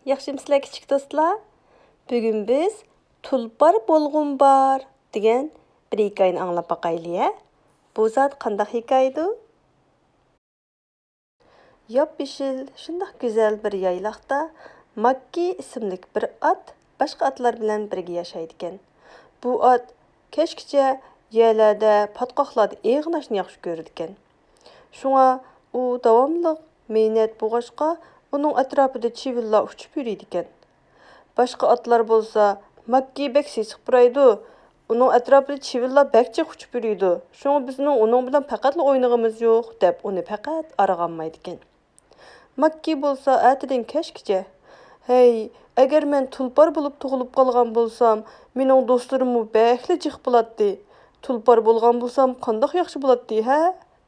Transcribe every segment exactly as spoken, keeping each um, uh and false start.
ياخشىمۇسىلەر كىچىك دوستلار؟ بۈگۈن بىز تۇلپار بولغۇم بار دېگەن بىر ھېكايىنى ئاڭلاپ باقايلى ھە؟ بۇ زادى قانداق ھېكايىدۇ؟ ياپيېشىل، شۇنداق گۈزەل بىر يايلاقتا ماككى ئىسىملىك بىر ئات باشقا ئاتلار بىلەن بىرگە ياشايدىكەن. بۇ ئات كەچكىچە يەرلەردە، پاتقاقلاردا ئېغىناشنى ياخشى كۆرىدىكەن. شۇڭا ئۇ داۋاملىق مەينەت بولغاچقا، ئۇنىڭ ئەتراپىدا چىۋىنلار ئۇچۇپ يۈرىدىكەن. باشقا ئاتلار بولسا، ماككى بەك سېسىق پۇرايدۇ، ئۇنىڭ ئەتراپىدا چىۋىنلار بەك جىق ئۇچۇپ يۈرىدۇ، شۇڭا بىزنىڭ ئۇنىڭ بىلەن پەقەتلا ئوينىغىمىز يوق، دەپ ئۇنى پەقەت ئارىغا ئالمايدىكەن. ماككى بولسا ئەتىدىن كەچكىچە، ھەي، ئەگەر مەن تۇلپار بولۇپ تۇغۇلۇپ قالغان بولسام، مېنىڭ دوستلىرىممۇ بەكلا جىق بولاتتى. تۇلپار بولغان بولسام قانداق ياخشى بولاتتى، ھە؟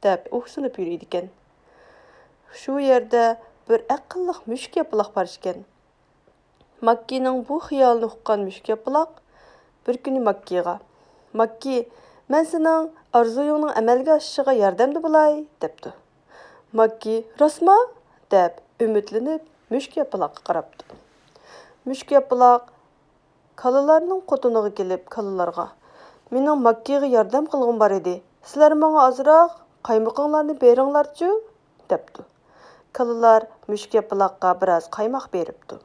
دەپ ئۇھسىنىپ يۈرىدىكەن. شۇ يەردە بىر ئەقىللىق مۈشۈك ياپىلاق بار ئىكەن. ماككىنىڭ بۇ خىيالىنى ئۇققان مۈشۈك ياپىلاق بىر كۈنى ماككىغا، «ماككى، مەن سېنىڭ ئارزۇيۇڭنىڭ ئەمەلگە ئاشىشىغا ياردەمدە بولاي» دەپتۇ. ماككى، «راستما؟» دەپ ئۈمىدلىنىپ مۈشۈك ياپىلاققا قاراپتۇ. مۈشۈك ياپىلاق كالىلارنىڭ قوتىنىغا كېلىپ كالىلارغا، «مېنىڭ ماككىغا ياردەم قىلغۇم بار ئىدى، سىلەر ماڭا ئازراق قايمىقىڭلارنى بېرىڭلارچۇ» دەپتۇ. كالىلار مۈشۈك ياپىلاققا بىراز قايماق بېرىپتۇ.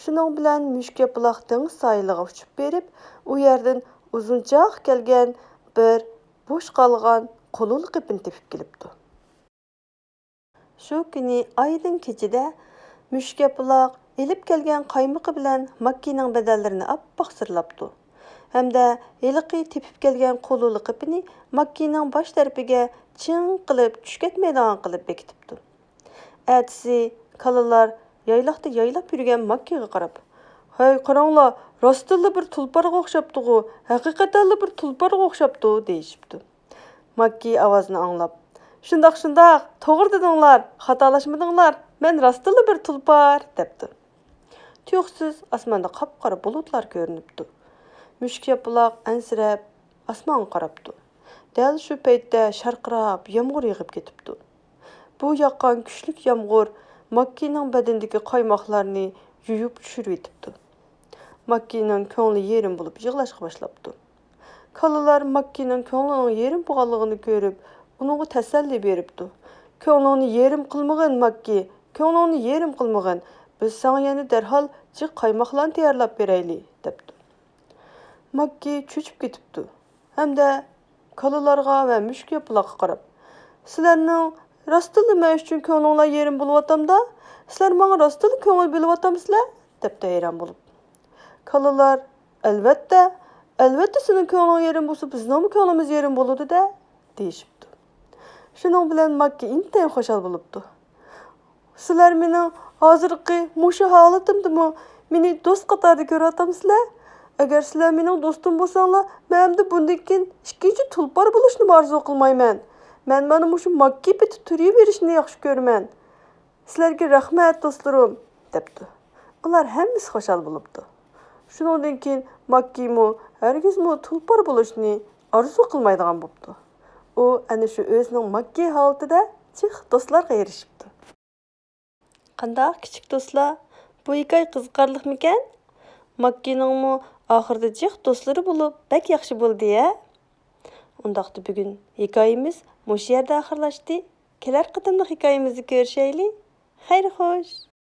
شۇنىڭ بىلەن مۈشۈك ياپىلاق دېڭىز ساھىلىغا ئۇچۇپ بېرىپ، ئۇ يەردىن ئۇزۇنچاق كەلگەن بىر بوش قالغان قولۇلىق قېپىنى تېپىپ كېلىپتۇ. شۇ كۈنى ئايدىڭ كېچىدە مۈشۈك ياپىلاق ئېلىپ كەلگەن قايمىقى بىلەن ماككىنىڭ بەدەنلىرىنى ئاپئاق سىرلاپتۇ. ھەمدە ھېلىقى تېپىپ كەلگەن قولۇلىق قېپىنى ماككىنىڭ باش تەرىپىگە چىڭ قىلىپ چۈشۈپ كەتمەيدىغان قىلىپ بېكىتىپتۇ. ئەتىسى كالىلار يايلاقتا يايلاپ يۈرگەن ماككىغا قاراپ، «ھەي، قاراڭلار، راستتىنلا بىر تۇلپارغا ئوخشاپتىغۇ، ھەقىقەتەنلا بىر تۇلپارغا ئوخشاپتۇ» دېيىشىپتۇ. ماككى ئاۋازنى ئاڭلاپ، «شۇنداق، شۇنداق، توغرا دېدىڭلار، خاتالاشمىدىڭلار، مەن راستتىنلا بىر تۇلپار» دەپتۇ. تۇيۇقسىز ئاسماندا قاپقارا بۇلۇتلار كۆرۈنۈپتۇ. مۈشۈك ياپىلاق ئەنسىرەپ ئاسمانغا قاراپتۇ. دەل شۇ پەيتتە شارقىراپ يامغۇر يېغىپ كېتىپتۇ. بۇ ياغقان كۈچلۈك يامغۇر ماككىنىڭ بەدىنىدىكى قايماقلارنى يۇيۇپ چۈشۈرۈۋېتىپتۇ. ماككىنىڭ كۆڭلى يېرىم بولۇپ يىغلاشقا باشلاپتۇ. كالىلار ماككىنىڭ كۆڭلىنىڭ يېرىم بولغانلىقىنى كۆرۈپ، ئۇنىڭغا تەسەللى بېرىپتۇ. «كۆڭلۈڭنى يېرىم قىلمىغىن، ماككى، كۆڭلۈڭنى يېرىم قىلمىغىن، بىز ساڭا يەنە دەرھال جىق قايماقلارنى تەييارلاپ بېرەيلى» دەپتۇ. ماككى چۆچۈپ كېتىپتۇ ھەمدە كالىلارغا ۋە مۈشۈك ياپىلاققا قاراپ، «سىلەرنىڭ راستتىنلا مەن ئۈچۈن كۆڭلۈڭلار يېرىم بولۇۋاتامدا؟ سىلەر ماڭا راستتىنلا كۆڭۈل بۆلۈۋاتامسىلەر؟» دەپتۇ ھەيران بولۇپ. كالىلار، «ئەلۋەتتە، ئەلۋەتتە سېنىڭ كۆڭلۈڭ يېرىم بولسا، بىزنىڭمۇ كۆڭلىمىز يېرىم بولىدۇ-دە» دېيىشىپتۇ. شۇنىڭ بىلەن ماككى ئىنتايىن خۇشال بولۇپتۇ. «سىلەر مېنىڭ ھازىرقى مۇشۇ ھالىتىمدىمۇ مېنى دوست قاتارىدا كۆرۈۋاتامسىلەر؟ ئەگەر سىلەر مېنىڭ دوستۇم بولساڭلار، مەن ئەمدى بۇندىن كېيىن ئىككىنچى تۇلپار بولۇشنىمۇ ئارزۇ قىلمايمەن. مەن مانا مۇشۇ ماككى پېتى تۇرۇۋېرىشنى ياخشى كۆرىمەن. سىلەرگە رەھمەت، دوستلىرىم» دەپتۇ. ئۇلار ھەممىسى خۇشال بولۇپتۇ. شۇنىڭدىن كېيىن ماككىمۇ ھەرگىزمۇ تۇلپار بولۇشنى ئارزۇ قىلمايدىغان بوپتۇ. ئۇ ئەنە شۇ ئۆزىنىڭ ماككى ھالىتىدە جىق دوستلارغا ئېرىشىپتۇ. قانداق كىچىك دوستلار، بۇ ھېكايە قىزىقارلىقمىكەن؟ ماككىنىڭمۇ ئاخىرىدا جىق دوستلىرى بولۇپ، بەك ياخشى بولدى ھە؟ ئۇنداقتا بۈگۈن ھېكايىمىز مۇشۇ يەردە ئاخىرلاشتى. كېلەر قېتىملىق ھېكايىمىزدە كۆرۈشەيلى. خەير خوش!